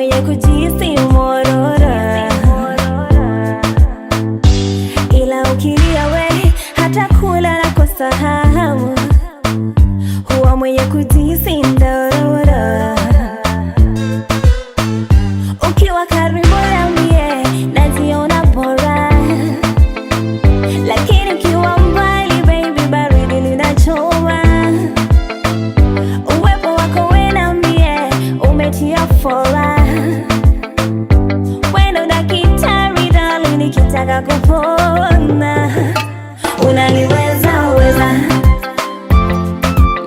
Mwenye kujisi morora, ila ukilia we hata kula na kosa hamu, huwa mwenye kujisi ndororo. Ukiwa karibu na mie najiona bora, lakini ukiwa mbali baby, baridi linachoma. Uwepo wako we na mie umetia fora, wendo daktari darling, nikitaka kupona unaniweza weza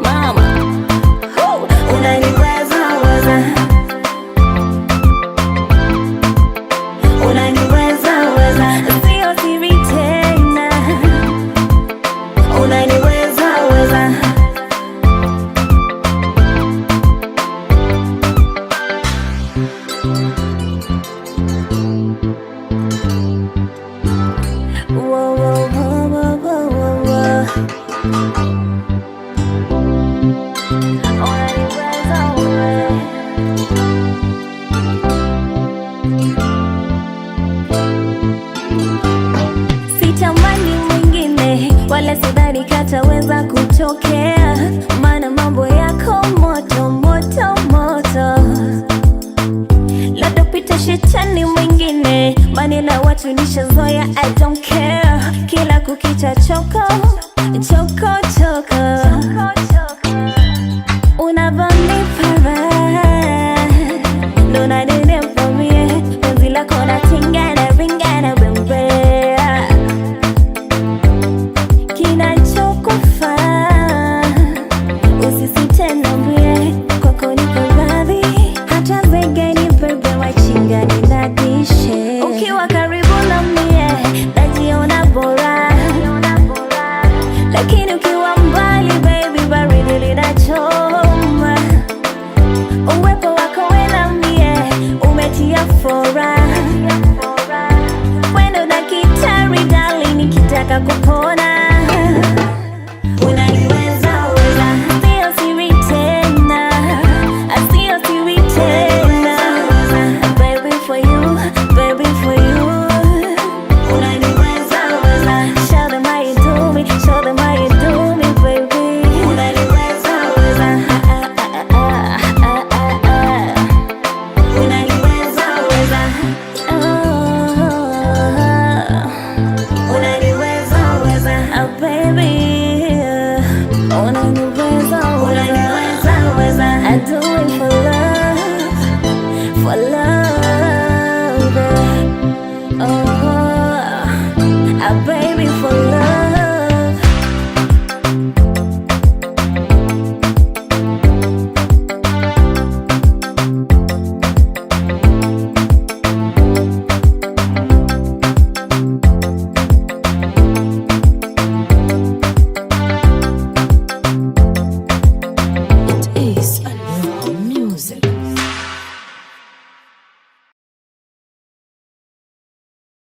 mama, oh, unaniweza weza, unaniweza weza, sio siri tena, unaniweza weza. Whoa, whoa, whoa, whoa, whoa, whoa, whoa. Unaniweza wewe. Sitamani mwingine wala sidhani kataweza kutokea, maana mambo yako moto moto moto, labda pita shetani mwingine, maneno ya watu nishazoea, I don't care. Kila kukicha choko choko choko, unavyonipa raha ndo nanenepa mie, penzi lako natinga na ringa na bembea, kinachokufaa usisite niambie, kwako niko radhi, hata zege nibebe wachinga ninadishe. Ukiwa karibu na mie najiona bora, lakini ukiwa mbali baby, baridi linachoma. Uwepo wako we na mie umetia fora, wendo daktari darling, nikitaka kupona unaniweza weza, sio siri tena, sio siri tena, baby for you, baby for you, unaniweza weza, show them how you do me, show them how you do me, baby, unaniweza weza, ah, ah, ah, ah, ah, ah. Unaniweza weza, oh, unaniweza weza, oh baby, unaniweza weza, unaniweza weza, I do it.